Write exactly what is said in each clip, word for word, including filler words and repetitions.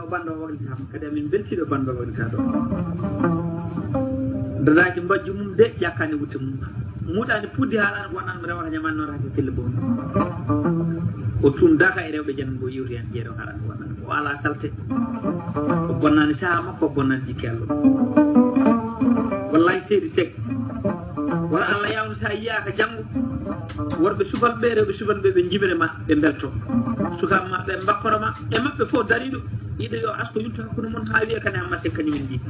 Banndo waklitaama, kadi amin mbeltiiɗo banndo waklitaaɗo. Dadaaki mbajju mum de, ƴakkaani wutte mum. Muuɗaani puɗdi haalaani ko wonaan mi rewa ka ñamaan noon hake kelle boom. O tuundaaka e rewɓe janango yewti heen jeeɗo haalaani ko wonaan. O alaa salte. O bonnaani sahaa makko, o bonnaani jikke Alla. Wallahi seydi Seck. Wala Alla yawno sa yiyaaka janngo. Worɓe subalɓe, rewɓe subalɓe, ɓe njibere ma, ɓe mbelto. Sukaaɓe ma, ɓe mbakkoro ma. E maɓɓe fof dariiɗo, yiɗo yo asko yutto hakkunde mon, haa wiya kane Hammat Seck kañum en njii.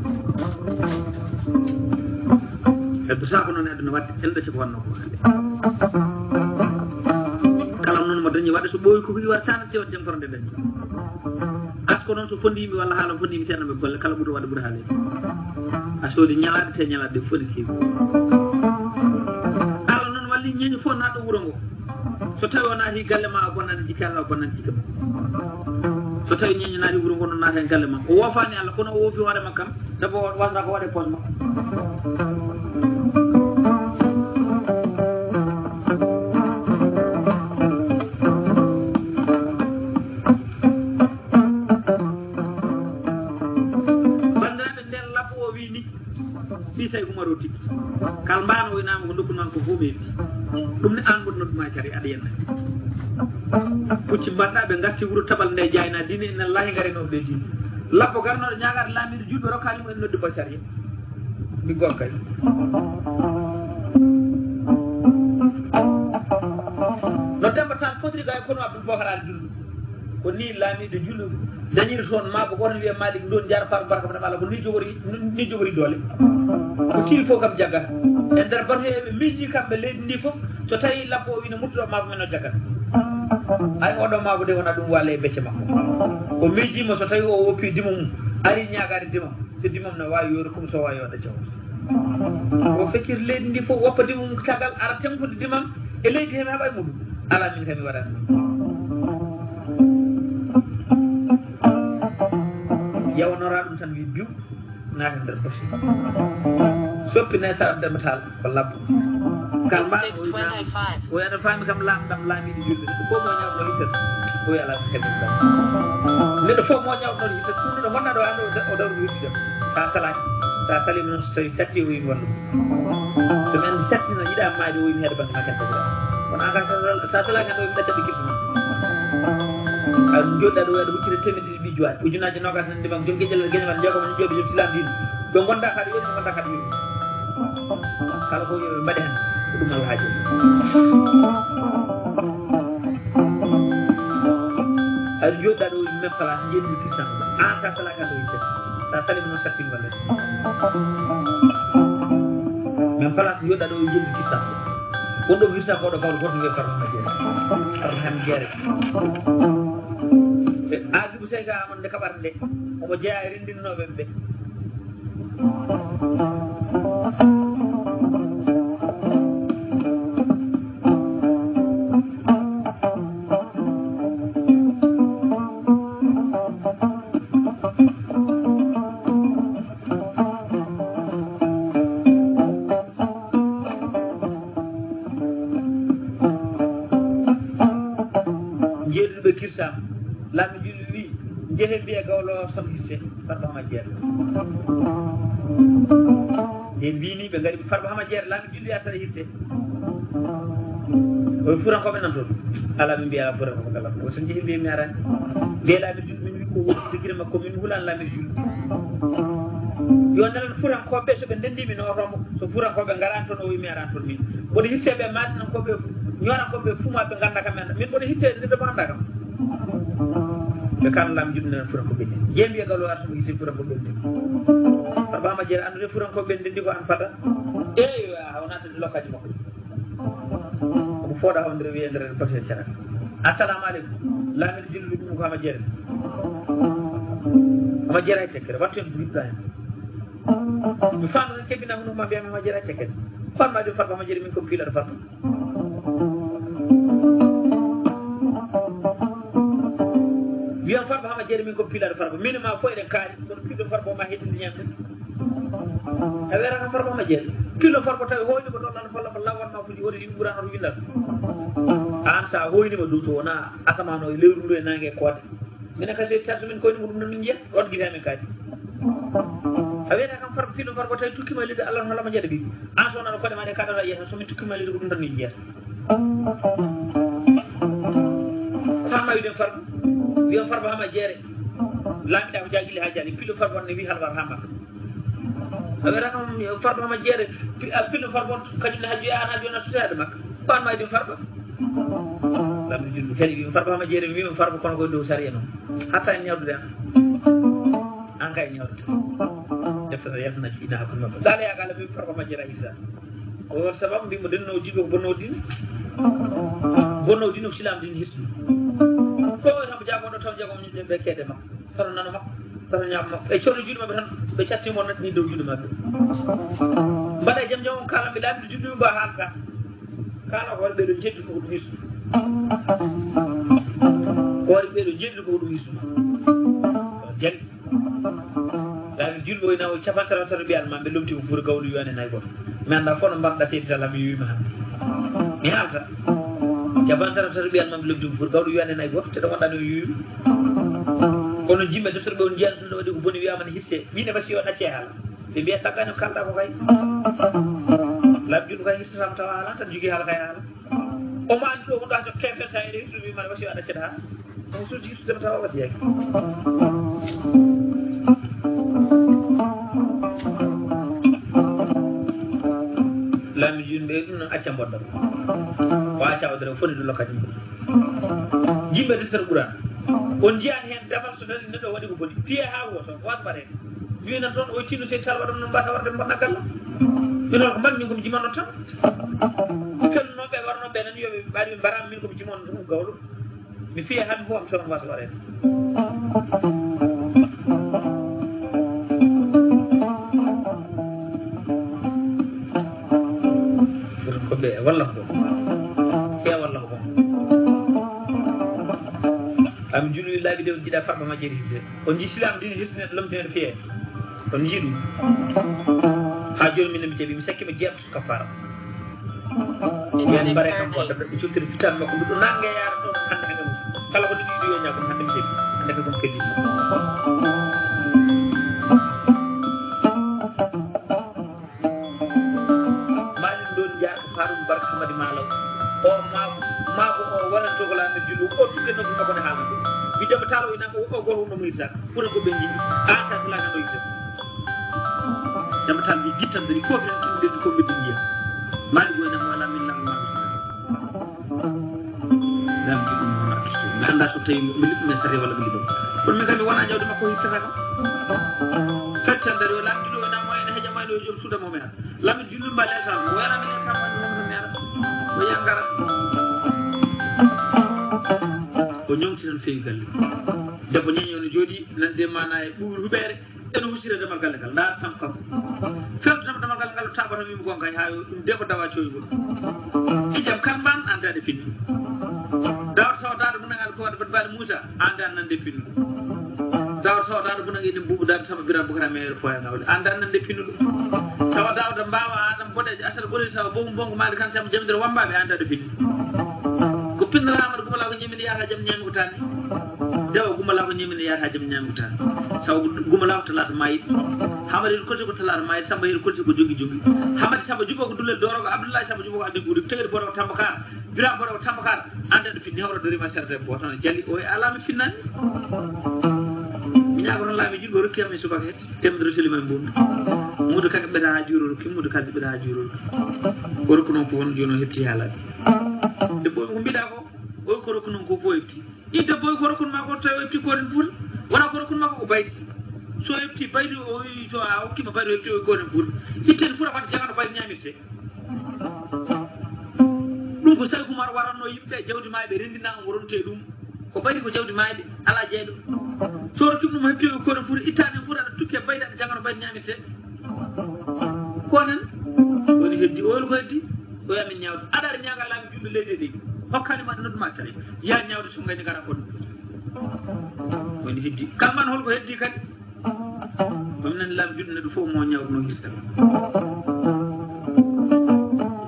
Heddo saako noon e aduna waɗde, en ɗacca ko wannoo ko hannde. Kala noon mo dañi waɗa so ɓooyi ko wiyi waɗa sana tewa jam kono nde dañi. Asko noon so fondi yimɓe walla haala fondi yimɓe seeɗa ɓe golle kala ɓuri waɗa ɓuri haala. A soodi ñalaade te ñalaade ɗe fof ne keewi. Alla noon walli ñeeño fof naatɗo wuro ngo. So tawi o naati galle ma, a bonnani jikke Alla, a bonnani jikke ma. So tawi ñeeño naati wuro ngo, no naata e galle ma. O woofani Alla, kono o woofi hoore makko kam, sabu o wasata ko waɗe poos makko. Banndiraaɓe, ndeen labbo o wii ni, fii say Umaro Tigi. Kal mbaano o inaama ko ndokku noon ko fof ɓe yetti. Ɗum ne aan mboɗo noddu ma cari aɗa yenna. Pucci mbaɗɗa ɓe ngarti wuro tabal nde jayna diine ina lahi ngare no ɓe diine. Labbo garnoɗo ñaagaade laamiiɗo julɓe rokkaani mo en noddu ba sariya. Mi gonkay. No Demba Tall fotiri ga e kono Abdoul Bokar Al julɓe. Ko ni laamiiɗo julɗo dañiri toon maabo goto wiye Malik Ndon Jaara Faal Barka Madam Alla, ko ni jogori, ni jogori doole. Ko tiri fof kam jaggata. E nder batu heɓe miiji kamɓe leydi ndi fof, so tawi labbo o wino muttuɗo maabo men o jaggata. Ay oɗo maabo de wona ɗum wale e becce makko. O miijima so tawi o woppi dimo mum, ari ñaagade dimo. So dimam ne waawi yoru kum so waawi waɗa jaw. O feccir leydi ndi fof woppa dimam tagal ara tenkude dimam e leydi he mi haɓa e muɗum. Ala min kami waɗani ɗum. Yawanora ɗum tan wi biw naata nder bosi. Soppine sa dembatal ko labbo. Kal mbaɗo o wiyata faami kam laamɗam laamiiɗo julɓe neɗɗo fof mo ñawɗo hittat o wi ala ko heɓi ɗam. Neɗɗo fof mo ñawɗo hittat ɗum ɗo wonnaɗo ande o dawri wiɗɗudem. Sa salaki sa salima noon so tawi satti o wimi wallu. So mi andi satti no yiɗa maayde o wimi heɗo bangge makka tagira. Kono an ka sa salaki hande o wimi ɗattaɓe giddu ma. A joɗɗa ɗo waɗa huccita temedde ɗiɗi ɓi juwaɗe ujunaji nogas nan ndimam joom geƴal geñal jogo men joɓe joom silam dino. Ɓe gonda kadi yoni ɓe gonda kadi yoni. Kala ko yoɓe mbaɗe hen ko ɗum alhaji. Aɗa joɗɗa ɗo même place jeɗɗi kistan an ka salaka ɗo yitte. Sa salima noon sattin walle même place joɗɗa ɗo jeɗɗi kistan. Wonɗo hirsa koɗo kawɗo goto wiye farma jeere. Farma han jeere. Agibu seyka amon nde kaɓata nde. Omo jeeya e renndinnoɓe ɓe. Jeeɗuɗo ɓe kirsaama. Laami julɓe wi, njehe mbiya gawlo o somo hirse. Farba ma jeeɗa. Ɓe mbini ɓe ngari farba hama jeeɗa laami julɓe asara hirse. Oye furankoɓe nan toon. Ala min mbiya furankoɓe kala o tan jeehi mbiya mi arani. Mbiya laami julɓe min wi ko woni degire makko min hulan laami julɓe. Yo nelen furankoɓe so ɓe ndendi mi notomo so furankoɓe ngaran toon o wi mi aran toon min. Mboɗo hirseɓe masinankoɓe ñorankoɓe fumaɓe ganda kam en min mboɗo hirsede nde ɓe ganda kam. Ɓe kan lam jibinana furanko ɓenni jeemi e galo arsugo hisi furanko ɓenni. Farba hama jeere andude furanko ɓenni ndi ko an fata. Eyi a wonata lokaji makko. Omo fooɗa hawndire wiye nder batel cara. Assalamu aleykum. Laamiɗo julluɗo ɗum ko hama jeere. Hama jeere hay tekkere wattu hen ko yiɗɗa hen. Mi faama tan kebbina hunu ma mbiyami hama jeere hay tekkere. Fanma ɗum farba hama jeere min ko piilaɗo farba. Wiyam farba hama jeere min ko piilaɗo farba min ma fof eɗen kaari kono piɗɗo farba ma heddinde ñande. A wiyata kam farba hama jeere piɗɗo farba tawi hoyni ko tollano falla ko lawan ma fuji hoto yimɓe ɓurano to winndata. An sa hoynima ɗum to wona asamano e lewru ndu e nangue e koode. Minen kadi so tartu min koyni ko ɗum ɗon min njiyata, waɗ gite amen kadi. A wiyata kam farba, piɗɗo farba, tawi tukkima e leydi, Allah no hollama jeeɗa ɓiɓɓe. An so wonano koɗe ma ɗe kaɗata yiyata, so min tukkima e leydi ko ɗum tan min njiyata. Hama wiɗen farba, wiyan farba hama jeere. Laamiɗa ko jagili ha jaali, piɗɗo farba ne wi halbar hama. A wiyata kam farba hama jeere, pi-, a piɗɗo farba on, kañum ne hajju e an hajju on a sutaade makka. Ko an ma wiɗen farba. Laamiɗo julɓe kadi wiima farba hama jeere, mi wiima farba kono koye dow sariya noon. Hatta en ñawdude an. An kay ñawdata. Deftere yaltana ina hakkunde maɓɓe. Sala yaaka Allah ɓe farba majjere a hirsa. Ko on sababu mbimo denno jiɗo ko bonno dina. Bonno dina ko silam din hirsu. Ko on sababu jago do taw jago min be kede makko. Taw nano makko. Taw ñaam makko. E coono juuɗe maɓɓe tan ɓe catti mo natni dow juuɗe maɓɓe. Mbaɗa jam jam on kala ɓe laabi juuɗe ba halka. Kala ko ɓe ɗo jeddi ko ɗum hirsu. Ko ɓe ɗo jeddi ko ɗum hirsu. Jali. Laami julɓe o ina o capanɗe tati tati mbiyan ma ɓe lomti ko fuuri gawlu yowane nayi goto. Mi annda fof no mbaɗɗa seydi tala mi wiima hannde. Mi haalta. Capanɗe tati tati mbiyan ma ɓe lomti ko fuuri gawlu yowane nayi goto te ɗo wonɗa no wiima. Kono jimɓe deftere ɓe on njiyan ɗum ɗo waɗi ko boni wiyama ne hisse. Ɓine basi o ɗacce haala. Ɓe mbiya saggani o kalɗa ko kay. Laami julɓe kay hissatama tawa haala tan jogui haala kay haala. O ma anndi ɗo hunde so kefel tawi rewi ɗum wimana wasi waɗa ceɗa. On so jiitu dem tawa wasi yaki. Laami jun ɓe ɗum non acca mbodda. Wa acca wadde foti ɗum lokati. Jimɓe deftere Qur'an. On jiyani hen damal so dali neɗɗo waɗi ko boni. Piye ha woto wasɓare. Winan toon o tinu se tal waɗa ɗum mbasa warde mbonna galla. Ɗum ko mbaɗ min komi jimanno tan. Fennooɓe warnooɓe nan yo ɓe mbaɗi ɓe mbaram min komi jimon ɗum gawlo. Mi fiya han fof am toon wasa waɗede. Ko ɓe walla ko. Ɓe walla ko. Ami julu laabi de on jiɗa farba majjeri hise. On ji silam dini hisne lomtene fiye. On ji ɗum. Ha joni min mi jaɓi mi sakki mi jeeɓto ka fara. Yani bare kam ko da ɓe cultiri fitan makko ɗum nange yara ɗon hande hande. Kala ko ɗum yo ñako hande mi jaɓi. Hande ko ɗum kadi. Mali ɗon jaa ko farum barka madi malaw. O maako, maako o wona togolaaɓe julo o tukke no ɗum ko ne haala. Mi debbo talo ina ko o goro no mo yita. Ɓura ko ɓe njiɗi. An ka sala ka ɗo yita. Debbo tan mi gittan diri ko ɓen ɗum ɓe ko ɓe ɗum yiya. Mali go ina ko wala min lam ma. Dam ɗum wona. Mi anda so tawi mi liɓɓi men sare wala mi liɓɓi. Kono min kam mi wona jawdi makko hittata kam. Fettan dari o lamɗi ɗo na mo ina heja ma ɗo jom suuda mo men. Lamin julɓe mbaɗe tan, o wayla min tan, wani won mi ara, o yangara. O ñawti tan feewi galle. Debbo ñeñe no jooɗi, nande mana e ɓuuri huɓeere, eno husira demal galle ngal, ndaar tan kam. Fewde tan demal galle ngal, taɓata wimo gonga, ha ɗum debbo dawa coygol. Ijam kan mban, andade finni. Dawata sawa dada mun ngal ko wadde baɗe Moussa, andan nande finni. Dawa sawa dawa buna ina mbubu dawa sama bira bukara me ko ya nawle. Anda nan de pinuɗo. Sawa dawa da mbawa adam bodeje asal gole sawa bongo bongo mali kan sama jamdir wamba be anda de pinu. Ko pinna lamar gumala ko nyimini ya jam nyami ko tan. Dewa gumala ko nyimini ya jam nyami ko tan. Sawa gumala ko talata mayi. Hamari ko ko talata mayi samba ko ko jogi jogi. Hamari samba jubo ko dulle doro ko Abdullahi samba jubo ko adi guri tegir boro tambakar. Bira boro tambakar. Anda de pinu hawra dori ma serde botan jali o ala mi finani. Mi ñaago toon laaɓi juɗɗo rokki am e subaka he temedere seli ma mbuɗ. Mudu kaka ɓeta ha juuro rokki mudu kalsi ɓeta ha juuro rokki. O rokku noon ko won joni o hetti haalade. Debbo ko mbiɗa ko o ko rokku noon ko fof hetti. I debbo ko rokku ma ko tawi o hetti koren fuuta. Wona ko rokku ma ko ko bayti. So hetti bayti o wi so a hokkima bayti o hetti o koren fuuta. Itten fuuta fat jagano bayti ñamirte. Ɗum ko Sayku Umar waranno yimɓe jawdi maa ɓe renndina on ronte ɗum. Ko ɓayri ko jawdi maa ɓe ala jeyɗo. Sooro cuɓɗum hepti o kono pour ittaani pour aɗa tukke bayda aɗa jangano bayda ñamirte. Ko nan woni heddi ool ko heddi. Ko yamin ñaawde aɗa aɗa ñaaga laamu julɓe leydi ɗi hokkani ma noddu ma sare ya ñaawde so ngayni gara kon. Woni heddi kamman holko heddi kadi. Ɗum nan lam juɗɗo neɗɗo fof mo ñawruno hirsa.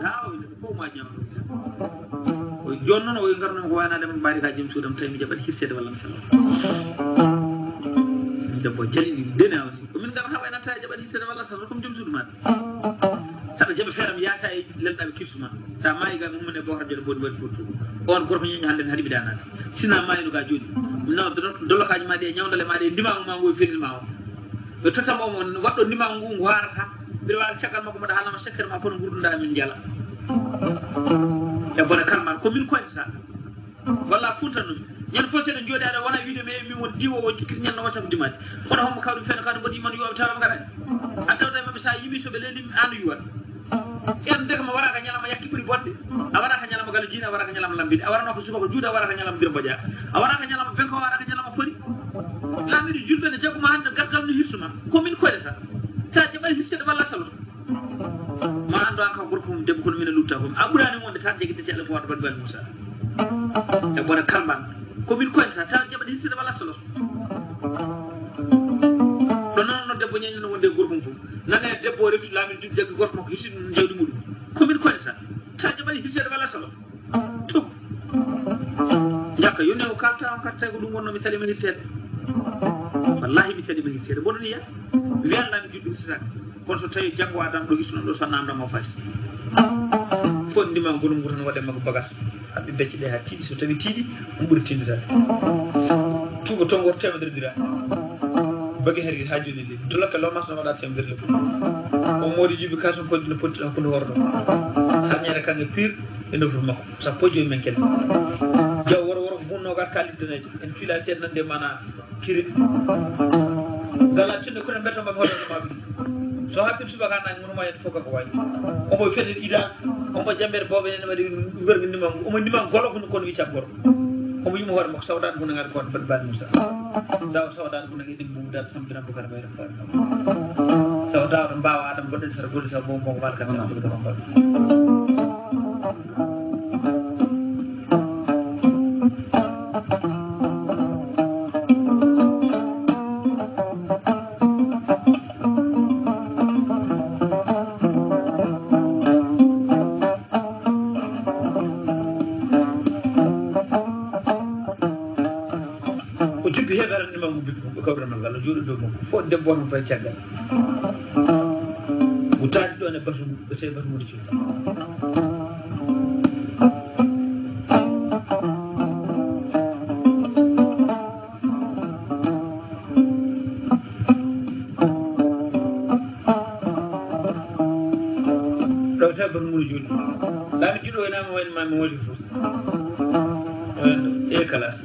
Haa o neɗɗo fof ma ñawruno hirsa. Oy Jooni noon o wi ngarnoomi ko waynaade ma mbaadi ka joom suudam, tawi mi jaɓat hirseede walla mi saloo. Debbo jali ɗi deni awdi. Ko min ngarata waynataa jaɓat hirseede walla saloo, ko mi joom suudu maaɗa. Saɗa jaɓa feere mi yaata e lelɗaaɓe kirsu ma. Sa maayi ga mi ummane bokara jooɗo mboɗi mbaɗi fotu. On gorko ñeñño hannde mi haɗi mi daanaade. Sina maayino ga jooni. Mi nawa dolo-, dolokaaji ma ɗi e ñawndale ma ɗi e ndimaagu ma ngu e fellil ma o. Ɓe totta mo mo waɗɗo ndimaagu ngu ngu haarata. Mbiɗa waawi caggal makko mbaɗa haalama sekkere ma kono ngurduɗaa min njala. E bone kalman ko min koytata. Walla funtanno mi. Ñande fof seeɗa jooɗi aɗa wona wiide mi min won diwo o jokkiti ñande wasa ko dimaade. Kono hombo kawɗum fena kawɗum mboɗo yimano yo ɓe tawa ɓe ngara. A tawta e maɓɓe sa yimi soɓe leydi an yuwat. En deka ma waraka ñalama yakki ɓuri bonde. A waraka ñalama gala jiina, a waraka ñalama lambide. A warano ko subaka juuɗe, a waraka ñalama mbir mboƴa. A waraka ñalama benko, a waraka ñalama fori. Laamiɗo julɓe ne jaggu ma hannde gargal no hirsu ma. Ko min koyata. Sa jaɓay hirsude walla salo. Ma anndu an kam gorko mum debbo kono mina lutta ko. A ɓurani wonde tan jegi tati Allah ko waɗa baɗi baɗi Moussa. E bone kalman. Ko min koyata tan jaɓat hirsude walla salo. Ɗo noon no debbo ñañi no wonde e gorko mum fof. Nane debbo o refti laamiɗo julɓe jaggi gorko makko hirsude ɗum jawdi muɗum. Ko min koyata tan jaɓat hirsude walla salo. Tum. Jakka yoni o kalta on kalta ko ɗum wonno mi salima hirseede. Wallahi mi salima hirseede. Mboɗo niya. Wiyan laami juɗɗo hirsetaka. Kono so tawi janngo adam ɗo hisno ɗo so namda mo fas. Fondima gonum ngutan waɗe makko bagas. Haɓɓi becce ɗe ha tiiɗi so tawi tiiɗi on ɓuri tinditade. Tuuba tongor temedere dira. Bagi hari ha joni ni. Dolaka lomas no waɗa temedere le. O mori jubi kaso ko dina potti hakkunde horɗo. Harñere kange pir e nofru makko. Sappo e joyi men ken. Jaw woro woro ko bunno gas kalis denejo. En fila seeɗa nande mana kiri. Gala tunde kuna mbeta mbaɓe hoto mbaɓe. So happir subaka nan mun ma en foka ko waji. Omo fete ida. Omo jamber bobe en waɗi wergo ndimam. Omo ndimam golo kono kono wi caggoro. Omo yimo hoore makko sawdan kono ngar ko bal bal Musa. Daw sawdan kono ngi ɗum buuɗal sambiran bukar ɓe rafare. Tawa tawa ɗo mbawa adam goɗɗen sara goɗɗi sabu bongo bongo malkan sambiran bukar ɓe. O jubbi he garani makko bippu ko kawral ngal o jooɗi dow makko fof debbo on fay caggal. O taari ɗon e batu o tawi batu woni cuuɗi. Ɗo tawi batu woni juuɗi. Laami juuɗo waynaama wayno maami woni fof. E classe.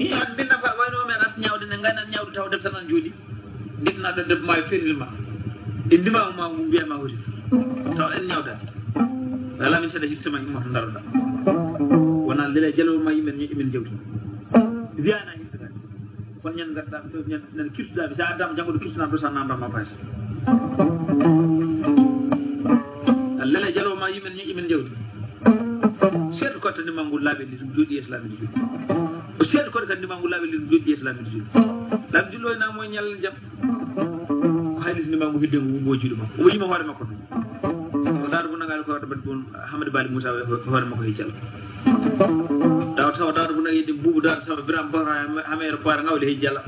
Hi an binna fa wayno men as ñawde ne ngaynan ñawde taw deftanan jooɗi. Nditna ɗo debbo ma e feril ma. E ndima ma ngu mbiya ma hoti. Taw en ñawda. Wala min sada hirse ma imma to ndaroda. Wona lele jalo ma yimen ñi imen jawdi. Wiyana hirse. Kono ñande ngarɗa ɗo ñande nane kirtuɗa mi sa addama janngo ɗo kirtuna ɗo sa namda ma paysa. Lele jalo ma yimen ñi imen jawdi. Seeɗa ko tani mangu laaɓe ndi ɗum jooɗi yeeso laaɓe ndi jooɗi. O seeɗa ko kadi mangu laaɓe ndi ɗum jooɗi yeeso laaɓe ndi jooɗi. Laaɓe ndi loyna mo ñalal jam. Ko haylis ni mangu hidde ngu wumbo juuɗe makko. Omo yima hoore makko ɗum. O daaro ko nangaade ko wadde mbaɗi bon Hamadi Bali Moussa e hoore makko e jalo. Dawa tawa daaro ko nangi ɗum buubu daaro sama biram bara hame aéroport ngawle he jala.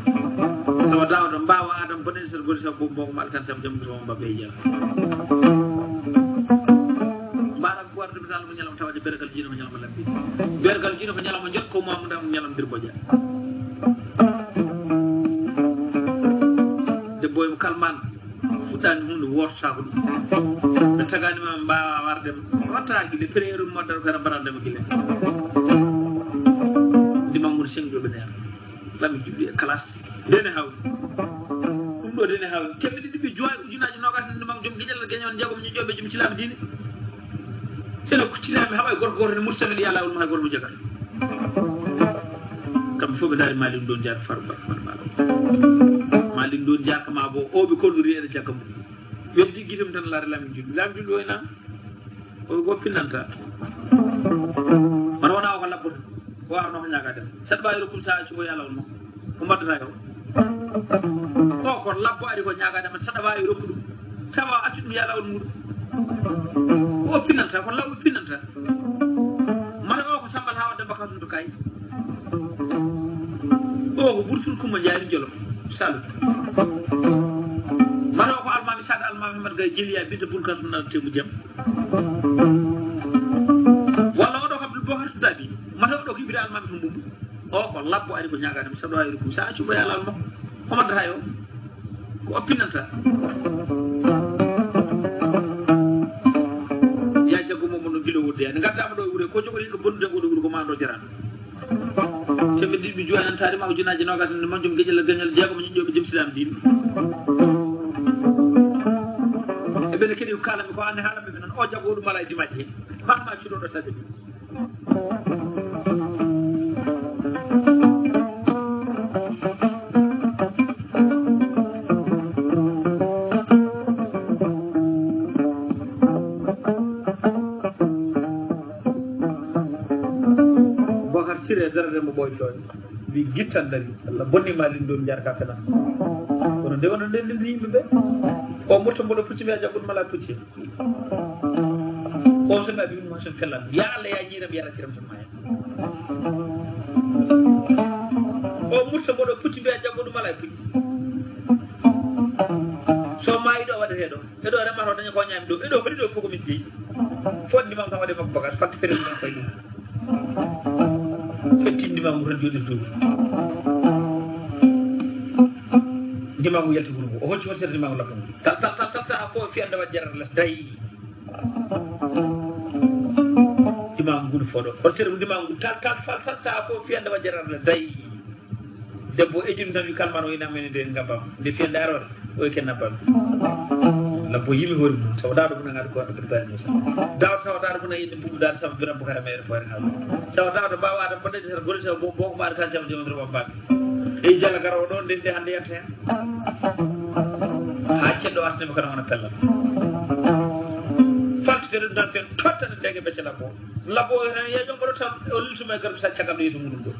Sama dawa ɗo mbawa adam boɗen sor godi sama buubu mboko mal kan sama jam ko mbabbe he jala. Mbara ko warde misal ko ñalama tawaje bergal jino ko ñalama lambi. Bergal jino ko ñalama jot ko mamu dam ñalam bir boja. Debbo e kalman. Fuɗɗaani huunde woototaako ɗum. Ɓe tagaani ma mbaawa warde ma. Watta gile pereeru moddal ko mbaɗa dama gile. Ndima ngun sengɗo ɓe neer. Lami juɗɗi e classe. Dene hawni. Ɗum ɗo dene hawni. Kemɓe ɗiɗi ɓe jowaani ujunaaji noogaas ne ndima joom giƴal geñoon jeegom ñiƴooɓe joom cilaaɓe diine. Ene kuccinaami haɓa e gorko gooto ne murtamen ya laawol mum hay gooto mo jagata. Kamɓe fof ɓe ndaari Malick Ndon Diack Farba Farba. Malick Ndon Diack ma bo o ɓe konndori ene jagga mum. Weddi gitum tan laare Lamine Jullu. Lamine Jullu o ena o go pinnanta. Wona wona o ko labboto. O arno ko ñaagaade. Saɗa ɓaawi rokkude sa acci o ya laawol mum. Ko mbaɗata yo? O ko labbo ari ko ñaagaade ma saɗa waawi rokkude. Tawa accu ɗum ya laawol muɗum. O pinnanta ko law pinnanta. Mara o ko sambal ha Ɓurtul Kumba Njaari Jolof Saalum. Mataw ko Almaami Saad, Almaami Ahmad Gay Jeliya, binte Bun Kasum, nana temu jam. Walla oɗo ko Abdul Bohar Dabi. Mataw oɗo ko Ibra Almaami to Mbumbu. O ko labbo ari ko ñaagaade mo, saɗo ayru ɗum. Sa accu ɓe alal makko. Ko waddata yo? Ko oppinanta. Ya jaggo mo mo no gilo wodde. Yani ngaddaama ɗo e wure, ko jogori ko bonnude ko ɗo wuro ko ma ɗo jarano. Kemɓe ɗiɗi mi juwanantaari ma ujunaaji noogas nde majjum geƴel e gañol jeegom ñiñƴooɓe jom silaam diine. E ɓe ne kadi ko kaalanmi ko, an ne haalanmi ɓe noon, o jaɓo ɗum alaa e dimaji he. Hannde ma cuɗoɗo tade. Bokar Sire darade mo ɓooy cooñ. Wi gittan dari, Allah bonni ma lindum jarka fena. Kono nde wono nden ndi yimɓe ɓe. O murto mboɗo pucci mbiya jaggude mala pucci. O so ngaɗi ɗum mo sen fellan. Ya Allah ya ñiram ya rakiram to maya. O murto mboɗo pucci mbiya jaggude mala pucci. So maayi ɗo waɗete ɗo. E ɗo remata o daña ko ñaami ɗo. E ɗo hoɗi ɗo fof ko min jeyi. Fof ndimam tan waɗe makko bagas fatte fere ɗum koye ɗum. Fettindima mo tan jooɗirde ɗum. Ndimagu yalti wuro ngo. O hocci hol sere ndimagu labbo ngo. Tal, tal, tal, tal, tal, ko fiyande wa jerar les day. Ndimagu ngu foɗo. Hol sere ndimagu ngu tal, tal, tal, tal, tal, ko fiyande wa jerar les day. Debbo e jum tan wi kalmar o ina mene de ngabam. Nde fiyande arore. Oy ke nabbam. Labbo yimi hoore mum. Sabu dawɗo mum nangata ko waɗa ɓe bari musa. Dawɗo sabu dawɗo mum yedde mbubu dawɗo sabu biram bukara mere poore ngam. Sabu dawɗo mbawa adam bande sar gol sabu bo bo ko mbaɗa kan sabu jom dro bambaɓe. E jala garo ɗo nde nde hande yante hen. Ha ceddo asde mo kana wona pella. Falt fere dan fen totta de dege be labbo. Labbo e ya jom bro tan o liltu me garbi sa cagam de yeso mudum do.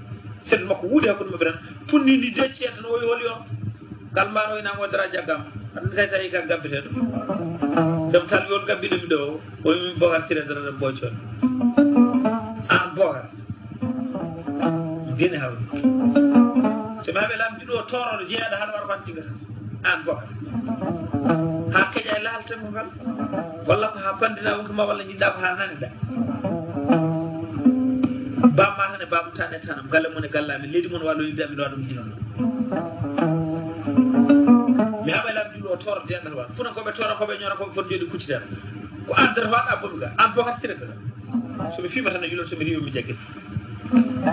Seeɗa makko wuudi hakkunde maɓɓe tan, punnindi de ceeta no o wi holi on. Ngal mbaano ina mo dara jaggam. Aɗa kay tawi ka gabbeteɗo. Dem tal yon gabbiɗo mi ɗo. O wi min Bokar Sire dara dem boy con. An Bokar. Dine hawni. So ma ɓe lamdi ɗo toroɗo jeeyaɗo hano war fantiga. An Bokar. Ha keƴa e laaltan mo ngal. Walla ko ha pandina wonko ma walla jiɗɗa ko ha nane da. Bamma tan e babu tan e tanam galle mon e galla min leydi mon walo yimɓe amin waɗum inon. Mi haɓa lam julo o toro de andal wan kuna koɓe toro koɓe ñora koɓe fon jodi kuccita. Ko an dara waɗa bonuga an bokat sire dara. So mi fima tan e julo so mi riwo mi jagge.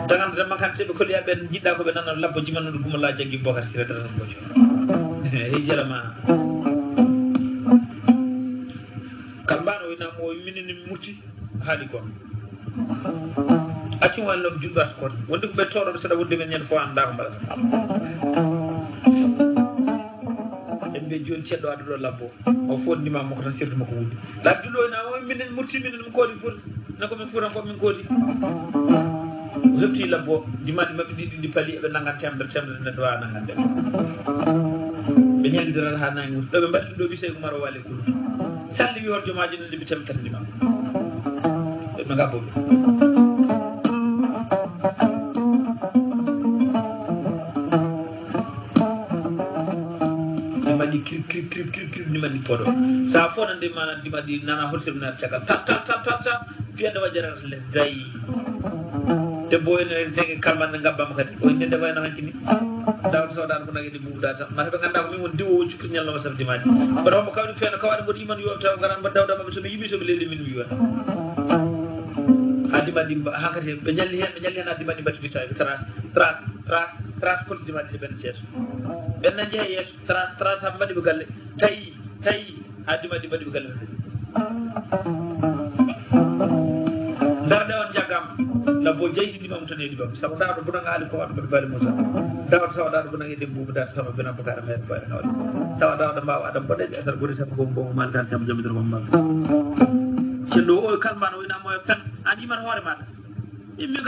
Dagan dama kan seɓe koliya ɓen jiɗɗa koɓe nana labbo jimannude gumala jaggi bokat sire dara no bojo. Hey jarama. Kal mbano wina mo minin mutti. Haali ko accum wallam julɓe ata koto wonde ko ɓe toroɓe saɗa wonde men ñande fof annda ko mbaɗata. En mbiye joni ceɗɗo aduɗo labbo o fof ndima makko tan sirtu makko wuɗɗi. Labduɗo ena o minen murti minen mi koodi foti na ko min fuutan ko min koodi. O hefti labbo dimaɗi maɓɓe ɗiɗi ɗi pali eɓe nanga tembe tembe ne dowa nanga tembe. Ɓe ñallidirata ha nangi muti ɗo ɓe mbaɗi ɗo ɓisey ko maro wale kulu. Salli wi hol jomaji nande ɓe tembe tan ndima. Ɓe ngabbo ɓe. Ɓe mbaɗi krip krip krip krip krip ni mbaɗi poɗo. Sa fo nande mana di mbaɗi nana hol sirna cagal ta ta ta ta ta. Piyande wajara le day. Debbo ene dege kalmande ngabbama kadi o inde debbo ene hankini. Dawde so dawde ko nagede bubu data ma heɓe ganda ko min won diwo woccu ko ñallo ma sabdi maji. Mbaɗa hombo kawri feno kawade mboɗo iman yo taw garan mbaɗa dawda maɓɓe soɓe yiɓi soɓe leydi min mi wona. Addi mbaɗi hankadi ɓe ñalli hen ɓe ñalli hen addi mbaɗi mbaɗi bitta ɓe tras tras tras tras koldi mbaɗi ɓen ceeso. Ɓen na jeeya yeeso. Tras tras ha mbaɗi ɓe galle tawi tawi ha dima di mbaɗi ɓe galle. Darde on jaggam labbo jeysidi mam tan hedi bam sabu dawɗo buna ngaali ko waɗa mbaɗi bali musa. Dawɗo sawa dawɗo buna ngedi bubu dawɗo sama bina bukara mere bari ngawɗi. Sawa dawɗo mbawa adam boɗeje asar gori sabu gom bomo mal tan sabu jamidir gom mal. Cendo o kalmano wina moyo tan an iman hoore maɗa. Immi